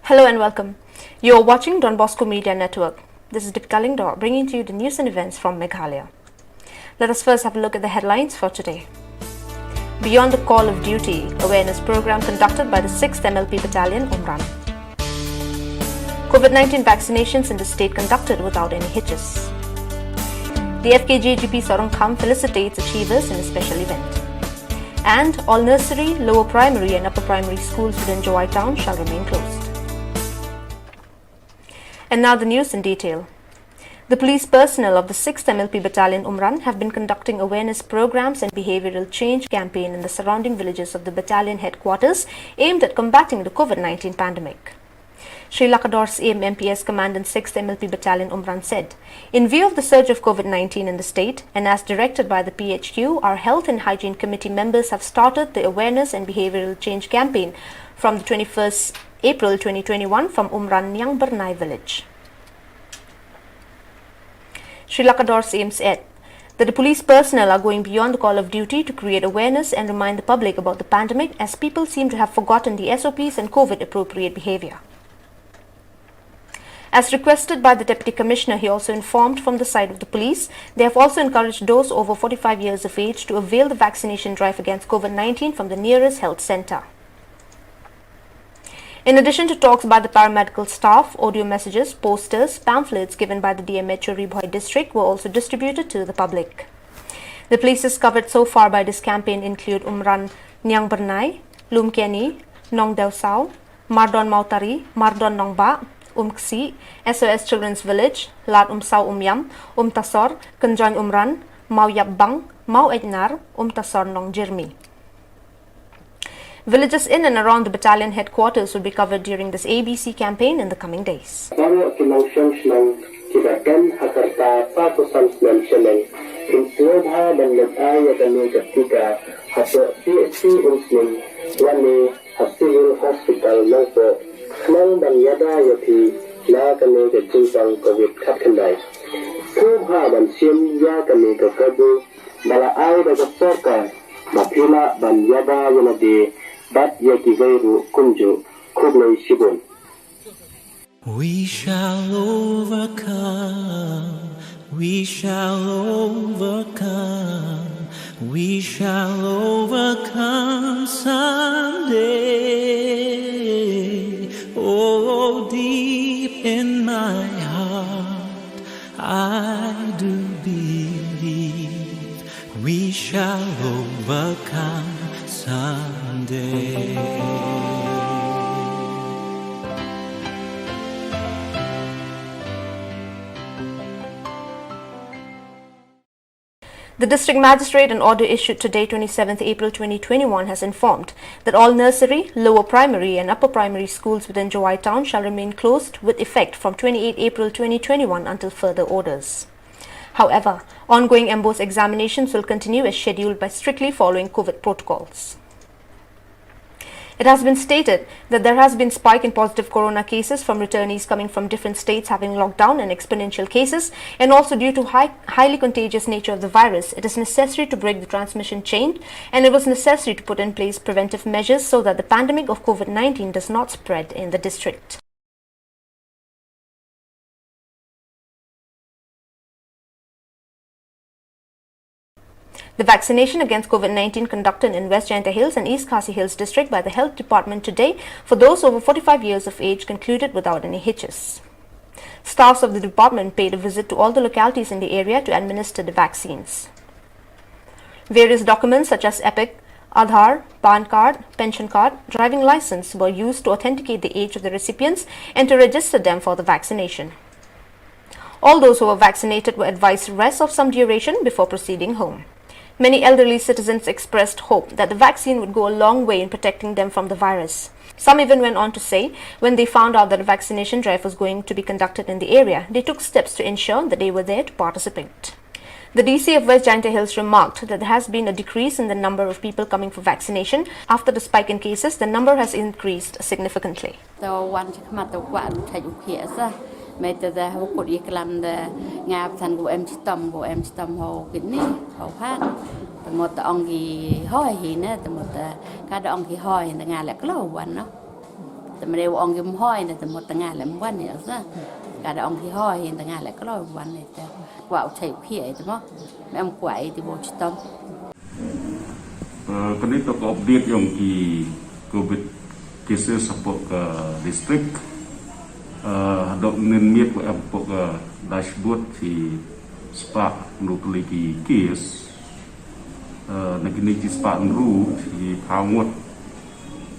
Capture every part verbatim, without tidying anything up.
Hello and welcome. You're watching Don Bosco Media Network. This is Deepika Lyngdoh bringing to you the news and events from Meghalaya. Let us first have a look at the headlines for today. Beyond the Call of Duty, awareness program conducted by the sixth M L P Battalion, Umran. COVID nineteen vaccinations in the state conducted without any hitches. The F K J G P Sorongkham felicitates achievers in a special event. And all nursery, lower primary and upper primary schools within Jowai town shall remain closed. And now the news in detail. The police personnel of the sixth M L P Battalion, Umran, have been conducting awareness programs and behavioral change campaign in the surrounding villages of the battalion headquarters aimed at combating the COVID nineteen pandemic. Shri Lakador Syiem, M P S, Commandant sixth M L P Battalion, Umran, said, in view of the surge of COVID nineteen in the state, and as directed by the P H Q, our Health and Hygiene Committee members have started the awareness and behavioral change campaign from the twenty-first April twenty twenty-one from Umran Niangbyrnai village. Shri Lakador Syiem said that the police personnel are going beyond the call of duty to create awareness and remind the public about the pandemic, as people seem to have forgotten the S O Ps and COVID appropriate behavior. As requested by the Deputy Commissioner, he also informed from the side of the police, they have also encouraged those over forty-five years of age to avail the vaccination drive against COVID nineteen from the nearest health centre. In addition to talks by the paramedical staff, audio messages, posters, pamphlets given by the D M H O Ri Bhoi district were also distributed to the public. The places covered so far by this campaign include Umran Niangbyrnai, Lumkeni, Nongdewsaw, Mardon Mawtari, Mardon Nongbah, Umksih, S O S Children's Village, Lad Umsaw Umiam, Umtasor, Kynjoin Umran, Mawyapbang, Maw Ejnar, Umtasor Nongjyrmi. Villages in and around the battalion headquarters will be covered during this A B C campaign in the coming days. Baroh ki nongshong shnong kiba don ha ka rta phra phew san snem shaneng kin sngewbha ban leit ai ïa kane ka tika hapoh C H C Umsning lane ha Civil Hospital Nongpoh khnang ban ïada ïa phi na kane ka jingpang Covid khatkhyndai. Sngewbha ban shim ïa kane ka kabu ba la ai da ka sorkar ba phi lah ban ïada ïa lade bad ïa kiwei ruh kumjuh. Khublei shibun. We shall overcome, we shall overcome, we shall overcome someday. Oh, deep in my heart, I do believe we shall overcome someday. The District Magistrate, in order issued today, twenty-seventh April twenty twenty-one, has informed that all nursery, lower primary and upper primary schools within Jowai town shall remain closed with effect from twenty-eighth April twenty twenty-one until further orders. However, ongoing MBOSE examinations will continue as scheduled by strictly following Covid protocols. It has been stated that there has been spike in positive corona cases from returnees coming from different states having lockdown and exponential cases, and also due to high, highly contagious nature of the virus, it is necessary to break the transmission chain, and it was necessary to put in place preventive measures so that the pandemic of Covid nineteen does not spread in the district. The vaccination against Covid nineteen conducted in West Jaintia Hills and East Khasi Hills district by the Health Department today for those over forty-five years of age concluded without any hitches. Staffs of the department paid a visit to all the localities in the area to administer the vaccines. Various documents such as EPIC, Aadhaar, PAN card, pension card, driving license were used to authenticate the age of the recipients and to register them for the vaccination. All those who were vaccinated were advised rest of some duration before proceeding home. Many elderly citizens expressed hope that the vaccine would go a long way in protecting them from the virus. Some even went on to say, when they found out that a vaccination drive was going to be conducted in the area, they took steps to ensure that they were there to participate. The D C of West Jaintia Hills remarked that there has been a decrease in the number of people coming for vaccination. After the spike in cases, the number has increased significantly. To wan chi khmat to kwah to thait u khiah sa. Mai te da hau kut i klam da nga pthan gu em chitom gu em chitom hau kit ni hau hat. Te mo te ong ki hoi hi ne te mo te ka da ong ki hoi da nga lek lo wan no. Te mre wa ong ki mhoi ne te mo tanga le mwan ne sa. Ka da ong ki hoi tanga le klo wan ne te. Kwah u chai u khie te mo. Mem kwah te bo chitom. Uh, kani to ka update yong ki covid cases hapoh ka district. Uh, hadok nin miet wa em hapoh ka dashboard si spah ndu peli ki case. Uh, na kini ki spah nru si phangot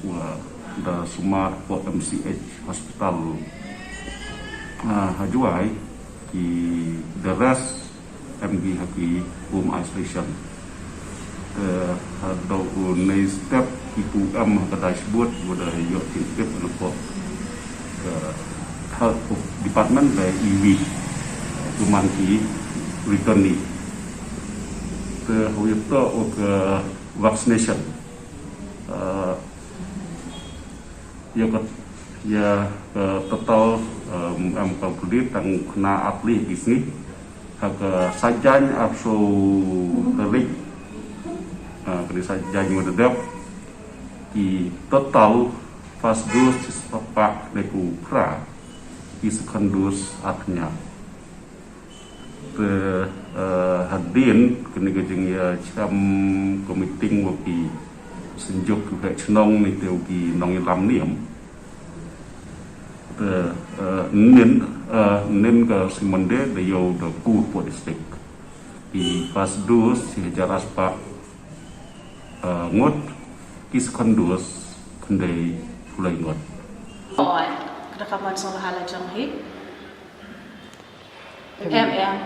wa da sumar hapoh M C H hospital. Uh, ha Jowai ki the rest em ki ha ki home isolation. Te ha dau u nei step ki pu em ha ka dashboard wa da yok ki step na pop ka health department da iwi tu man ki return ni. Te ha wi to o ka vaccination. Uh, ya ka ya ka total em ka pudi tang kena apli bisni ha ka sajan apso terik ha ka sajan madadap ki total first dose sepak leku pra ki second dose atnya. Te hadien kini ka jingïa cham ka meeting wa ki senjuk ki bek chnong ni te ki nong ilam niam. Te nin nin ka simande da yau da ku po district. Ki first dose si hajar aspa ngot, ki second dose khandai pulai ngot. Oi, kada kaman song hala jong hi. Em em.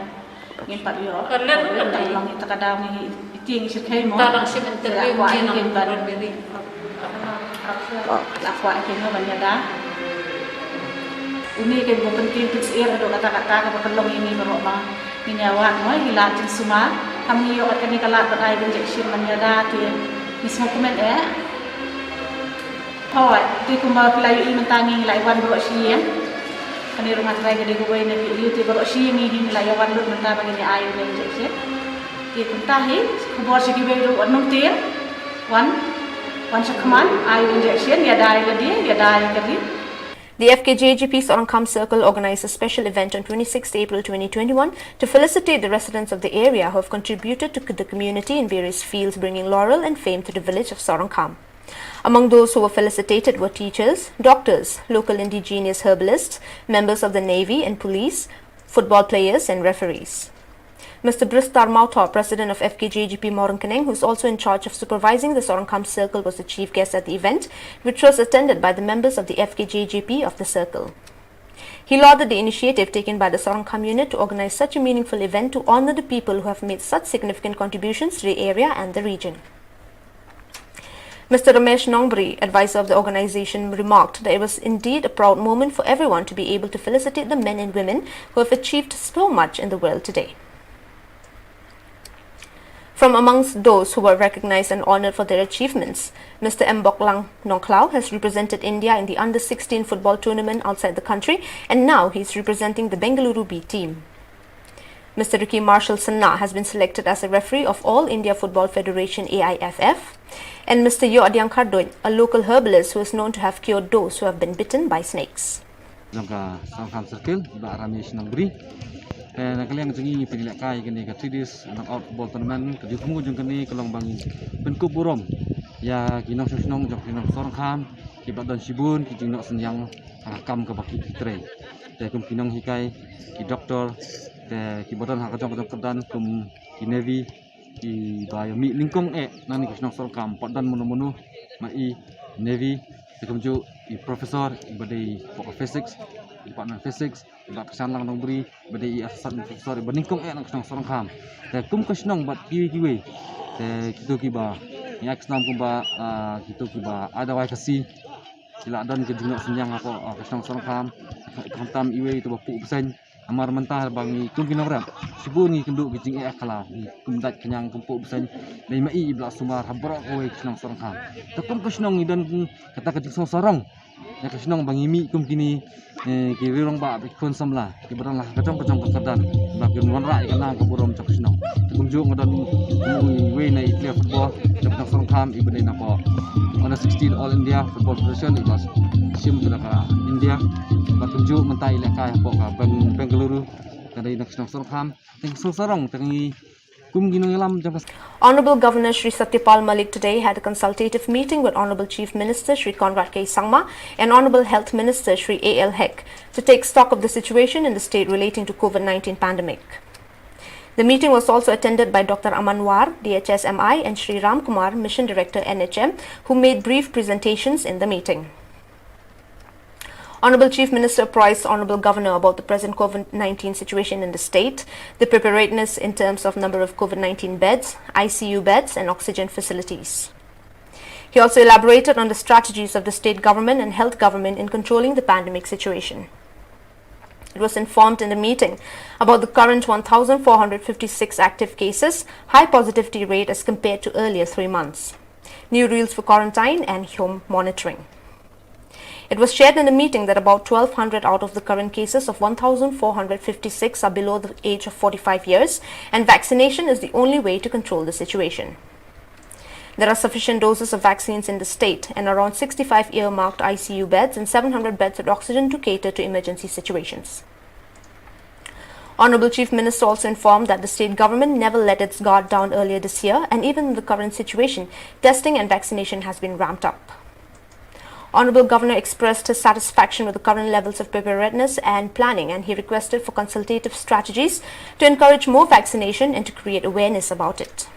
Ngin pat ïoh. Ka let ka dei. Long ita ka daw ngi iti ngi shit kai mo. Ta dang shim interview ngi nang kin pat. La kwah kin mo ban ïada. Uni kin mo penting pin sir do kata kata ka ba long ini baroh ma. Ngi ïa wad mo ngi la jin suma. Kam ngi ïoh kani ka la pat ai injection ban ïada ti. Ngi sngewkmen eh. Hooid, te kumba phi la ïohi mynta ngi la ïa wan baroh shi ïing. Kane ruh nga trai ka dei kawei na ki ïing te baroh shi ïing ngi la ïa wan lut mynta ba ngin ïa ai u injection. Te kumta hi khubor sha kiwei ruh wan nongtei wan wan sha khmat ai u injection ïa dai lade ïa dai ka ri. The F K J G P Sorangkham Circle organized a special event on twenty-sixth April twenty twenty-one to felicitate the residents of the area who have contributed to the community in various fields, bringing laurel and fame to the village of Sorangkham. Among those who were felicitated were teachers, doctors, local indigenous herbalists, members of the navy and police, football players and referees. Mister Bristar Mawthaw, President of F K J G P Mawryngkneng, who is also in charge of supervising the Sorangkham Circle, was the chief guest at the event, which was attended by the members of the F K J G P of the Circle. He lauded the initiative taken by the Sorangkham unit to organize such a meaningful event to honor the people who have made such significant contributions to the area and the region. Mister Ramesh Nongbri, advisor of the organization, remarked that it was indeed a proud moment for everyone to be able to felicitate the men and women who have achieved so much in the world today. From amongst those who were recognized and honored for their achievements, Mister Mboklang Nongkhlaw has represented India in the under sixteen football tournament outside the country, and now he is representing the Bengaluru B team. Mister Ricky Marshall Sanna has been selected as a referee of All India Football Federation, A I F F, and Mister Yoadiang Khardoit, a local herbalist who is known to have cured those who have been bitten by snakes. Jong ka Sorangkham Circle, Bah Ramesh Nongbri. Eh, na ka liang jong ngi pynlehkai kane ka three days knockout football tournament, ka jingthmu jong kane ka long ba ngin pynkup burom ïa ki nongshong shnong jong ki nong Sorangkham kiba don shibun ki jingnoh synñiang ha ka kam kaba ki trei. Te kum ki nonghikai, ki doktor, te kiba don ha ka jong ka jong ka kyrdan kum ki navy, kiba ïa mih nyngkong eh na ka shnong Sorangkham, pat don mano mano, ma i navy, te kumjuh i professor iba dei pok physics, i department physics, i Bah Kyrshanlang Nongbri iba dei i assistant professor iba nyngkong eh na ka shnong Sorangkham. Te kum ka shnong bad kiwei kiwei, te kito kiba ïa ka snam kumba, ah, kito kiba ai dawai Khasi, ki la don ka jingnoh synñiang hapoh, ah, ka shnong Sorangkham. Khamtam iwei ito ba puh bseiñ. Namar mynta ba ngi kum ki nongrep, shibun ngi kynduh ki jingeh khlaw, ngi kum dait khñiang kum puh bseiñ. Dei ma i i ba la sumar ha baroh kawei ka shnong Sorangkham. Te kum ka shnong ngi don kata ka jingsngew sarong ïa ka shnong ba ngi mih kum kine, eh, ki rangbah bad ki khun samla kiba don la ka jong ka jong ka kyrdan ba kin wanrah ïa ka nam ka burom jong ka shnong. Te kumjuh nga don kum uwei na i player football jong ka shnong Sorangkham iba dei na ka under sixteen All India Football Federation iba Shim ka India, bad kumjuh mynta i lehkai hapoh ka Beng-, Bengaluru, ka dei na ka shnong Songkham, teng song sarong, teng i kum ki nongïalam jong ka. Honorable Governor Shri Satyapal Malik today had a consultative meeting with Honorable Chief Minister Shri Conrad K Sangma and Honorable Health Minister Shri A L Hek to take stock of the situation in the state relating to COVID nineteen pandemic. The meeting was also attended by Doctor Aman War, D H S M I, and Shri Ram Kumar, Mission Director, N H M, who made brief presentations in the meeting. Honorable Chief Minister apprised Honorable Governor about the present COVID nineteen situation in the state, the preparedness in terms of number of COVID nineteen beds, I C U beds, and oxygen facilities. He also elaborated on the strategies of the state government and health government in controlling the pandemic situation. It was informed in the meeting about the current one thousand four hundred fifty-six active cases, high positivity rate as compared to earlier three months, new rules for quarantine and home monitoring. It was shared in the meeting that about twelve hundred out of the current cases of one thousand four hundred fifty-six are below the age of forty-five years, and vaccination is the only way to control the situation. There are sufficient doses of vaccines in the state and around sixty-five earmarked I C U beds and seven hundred beds with oxygen to cater to emergency situations. Honorable Chief Minister also informed that the state government never let its guard down earlier this year, and even in the current situation, testing and vaccination has been ramped up. Honorable Governor expressed his satisfaction with the current levels of preparedness and planning, and he requested for consultative strategies to encourage more vaccination and to create awareness about it.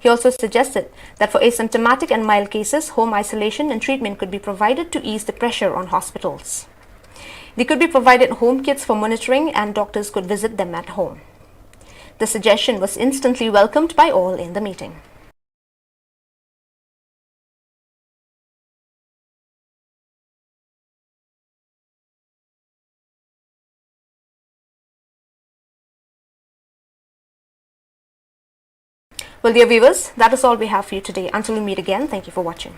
He also suggested that for asymptomatic and mild cases, home isolation and treatment could be provided to ease the pressure on hospitals. They could be provided home kits for monitoring, and doctors could visit them at home. The suggestion was instantly welcomed by all in the meeting. Well, dear viewers, that is all we have for you today. Until we meet again, thank you for watching.